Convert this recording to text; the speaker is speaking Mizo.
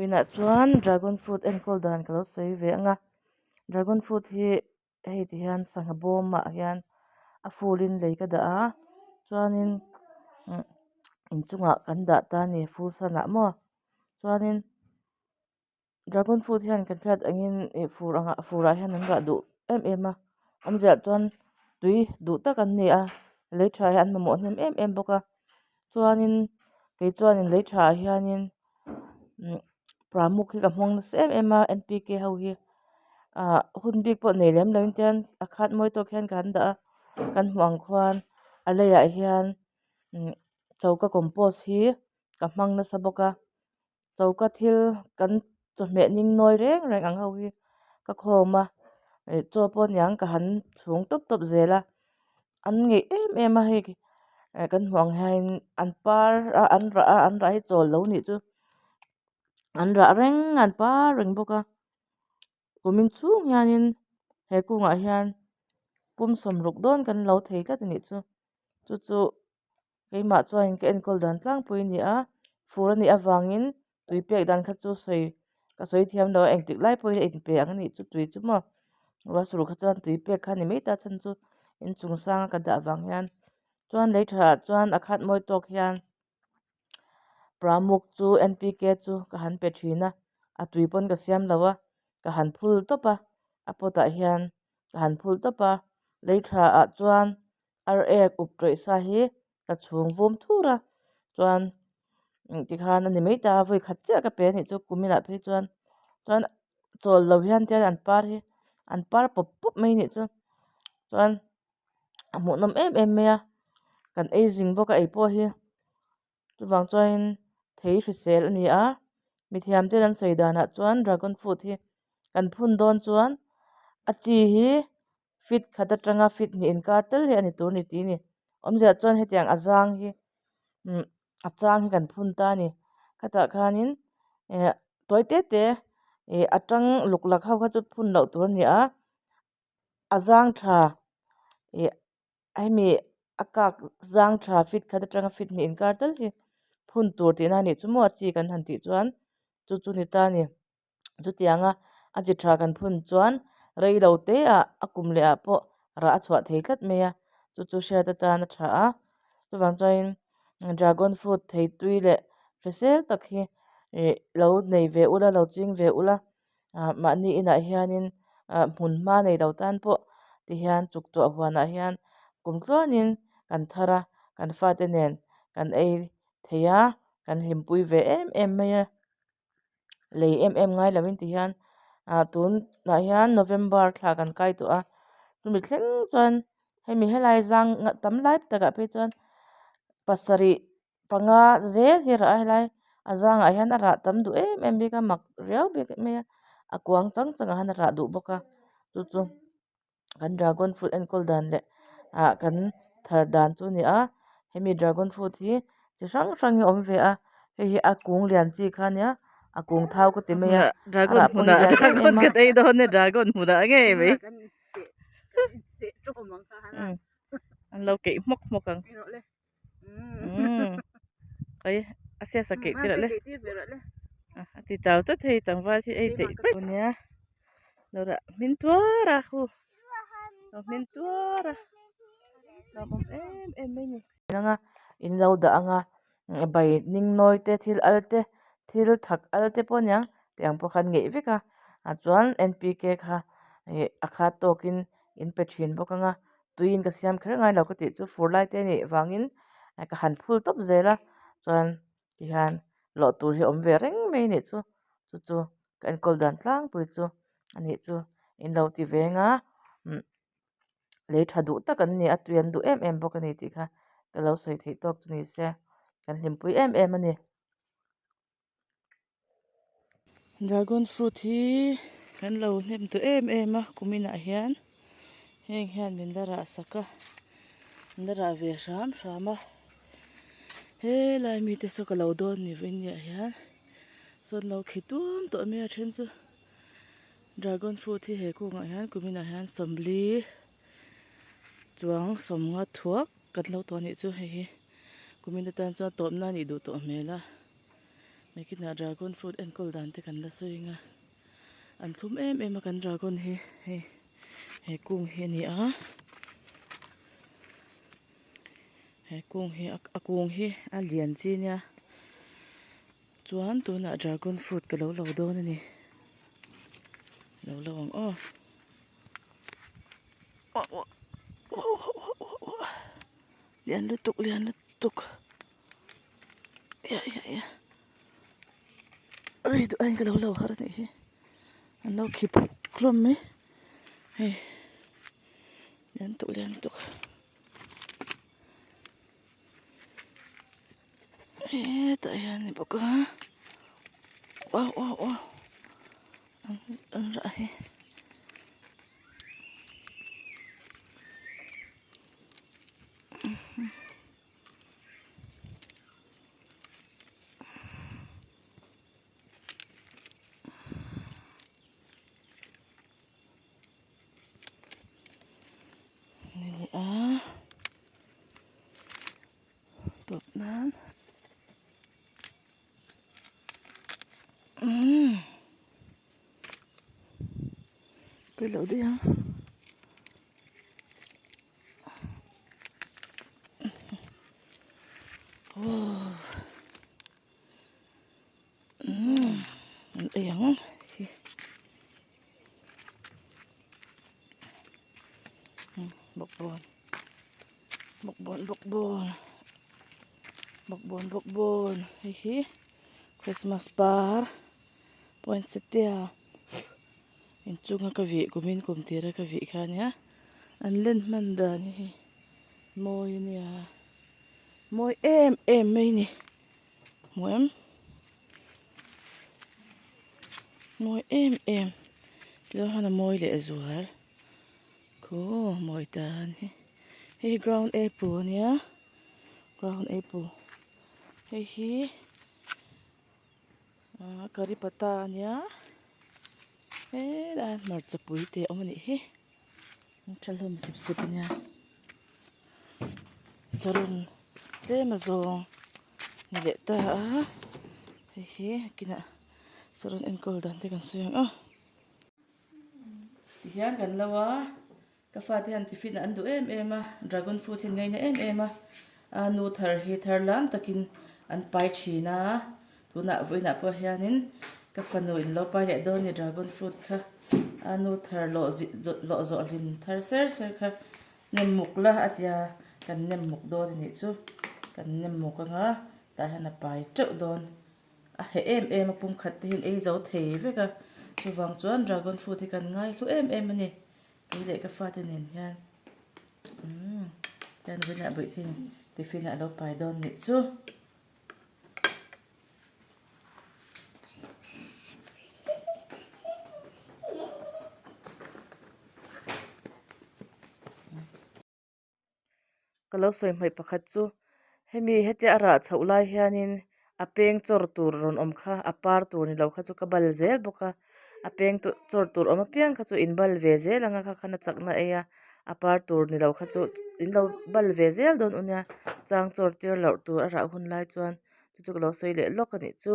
Vawiinah chuan dragon fruit enkawl dan ka lo sawi ve ang a dragon fruit hi hei ti hian sangha bawmah hian a full in lei ka dah a chuanin umm inchungah kan dah ta a ni full sanah maw chuanin. Dragon fruit hian kan hriat angin ih fur angah furah hian an rah duh em em a awmziah chuan tui duh tak an ni a lei tha hi an mamawh hnem em em bawk a chuanin kei chuanin lei tha ah hianin umm pramuk hi ka hmang nasa em em a n p k ho hi ah hun bik pawh nei lem lovin tian a khat mawi tawk hian ka han dah a kan hmuh ang khuan a leiah hian umm choka compost hi ka hmang nasa bawk a. Choka thil kan chawhmeh ning nawi reng reng ang ho hi ka khawm a ih chaw pawh aniang ka han chhung tawp tawp zel a an ngeih em em a hei eh kan hmuh ang hian an par a an rah a an rah hi chawl lo nih chu an rah reng a an par reng bawk a kumin chhung hianin he kungah hian pum sawmruk dawn kan lo thei tlat a nih chu chu chu. Keimah chuanin ka enkawl dan tlangpui a ni a, fur a nih avangin tui pek dan kha chu sawi ka sawi thiam lo a, engtik lai pawhin a inpe ang a nih chu tui chu maw ruahsur kha chuan tui pek kha a ni mai ta chhan chu inchung sanga ka dah vang hian chuan lei tha ah chuan a khat mawi tawk hian pramuk chu n p k chu ka han pe thin a, a tui pawn ka siam lo a, ka han phul tawp a, a pot ah hian ka han phul tawp a, lei tha ah chuan. Ar ek up tawih sa hi ka chhung vum thur a chuan tikhan a ni mai ta a vawi khat chiah ka pe a nih chu kum inah phei chuan chuan chawl lo hian tian an par hi an par pawp pawp mai a nih chu chuan a hmuhnawm em em mai a kan ei zing bawk a ei pawh hi. Chuvang chuanin thei hrisel a ni a, mithiam ten an sawi danah chuan dragon fruit hi kan phun dawn chuan a chi hi feet khat atanga feet hnih inkar tel hi a ni tur a ni tih a ni. Awmziah chuan hetiang a zang hi umm a chang hi kan phun ta a ni. Khatah khanin eh tawi te te ih a tang luk lak ho kha chu phun loh tur a ni a, a zang tha ih. Hemi a kak zang tha feet khat atanga feet hnih inkar tal hi phun tur tihna a nih chu maw a chi kan han tih chuan chu chu ni ta a ni chutianga a chi tha kan phun chuan rei lo te ah a kum leh ah pawh rah a chhuah thei tlat mai a chu chu hriat atan a tha a chuvang chuanin dragon fruit thei tui leh hrisel tak hi ih lo nei ve ula lo ching ve ula. ah mahni inah hianin ah hmun hma nei lo tan pawh ti hian chuk tuah huanah hian kum tluanin kan thar a kan fate nen kan ei thei a kan hlimpui ve em em mai a lei em em ngai lovin ti hian ah tunah hian november thla kan kai tawh a chumi thleng chuan hemi helai zang tam lai takah phei chuan pasarih. Panga zel hi a rah a helai a zangah hian a rah tam duh em em bik a mak riau bik mai a a kuang chang changah hian a rah duh bawk a chu chu kan dragon fruit enkawl dan leh ah kan thar dan chu a ni a hemi dragon fruit hi chi hrang hrang hi a awm ve a hei hi a kung lian chi kha a nia a kung thau ka ti mai a a rah pawh hi lian em em a. An lo keih hmawk hmawk ang. Ei a sia sak keih tir le a ti chau tlat hei tlangval hi ei theih vek ania lo rah hmin tuar a hu lo hmin tuar a hlauhawm em em mai a ni. Anga in lo dah anga bai ning nawi te thil al te thil thak al te pawh aniang tiang pawh khan ngeih vek a ah chuan n p k kha ih a khat tawkin in pe thin bawk anga tuiin ka siam kher ngai lo ka tih chu fur lai te anih vangin ka han phul tawp zel a chuan tihian lawh tur hi a awm ve reng mai anih chu chu chu ka enkawl dan tlangpui chu anih chu in lo ti veng a umm lei tha duh tak an ni a tui an duh em em bawk a ni tih kha ka lo sawi theih tawk chu ni se kan hlimpui em em a ni. Dragon fruit hi kan lo hnem tawh em em a kum inah hian heng hian min la rah sak a min la rah ve hram hram a helai mite saw ka lo dawn ni vawiin ni ah hian sawn lo khi tuam tawh mai a then chu dragon fruit hi he kungah hian kum inah hian sawmli chuang sawmnga thuak kan lo tawh a nih chu hei hi kum in atan chuan tawpna a nih duh tawh hmel a. Nakinah dragon fruit enkawl dan te kan la sawi ang a an thlum em em a kan dragon hi hei he kung hi a ni a he kung hi a kung hi a lian chi nia chuan tunah dragon fruit ka lo lo dawn a ni lo lo ang aw. Lian lutuk lian lutuk ia ia ia rei duh aiin ka lo lo har anih hi an lo khi phuk hlawm mai hei lian lutuk lian lutuk hetah hian a ni bawk a wow wow wow an rah hi. Ni a tawp nan umm Cái lỗ đi ha. Wow. An ei ang. Bawkbawn. Bawkbawn bawkbawn. Bawkbawn bawkbawn. Hei hi Christmas par. Poinsettia inchunga ka vih kumin kum tira ka vih kha ania an len hman dan hi mawi ania mawi em em mai a ni hmu em mawi em em tichuan khan a mawi leh zual khu mawi tan hi hei hi ground apple ania ground apple hei hi. Aaa curry pata ania helai hmarcha pui te a awm anih hi an tha hlawm sep sep ania saron tlem a zawng ni leh ta a hei hi kinah saron enkawl dan te kan sawi ang aw tihian kan lo a. Ka fate hian tiffin an duh em em a, dragon fruit hi an ngaina em em a, a nu thar hi thar lam takin an pai thin a, tunah vawiinah pawh hianin ka fanu in lo pai leh dawn a ni dragon fruit kha, a nu thar lawh lawh zawh hlim thar ser ser kha nem muk la a tia kan nem muk dawn a nih chu, kan nem muk anga tah hian a pai teuh dawn. A heh em em a pumkhat te hian ei zo thei vek a, chuvang chuan dragon fruit hi kan ngaihlu em em a ni. Kei leh ka fate nen hian umm hian vawiinah bawihthing tiffin ah a lo pai dawn nih chu. Ka lo sawi hmaih pakhat chu hemi hetia a rah chhoh lai hianin a peng chawr tur rawn awm kha a par tur ni lo kha chu ka bal zel bawk a a peng chawr tur awm apiang kha chu in bal ve zel ang a kha khan a chakna ei a a par tur ni lo kha chu in lo bal ve zel dawn u nia chang chawr tir loh tur a rah hun lai chuan chu chu ka lo sawi leh lawk a nih chu.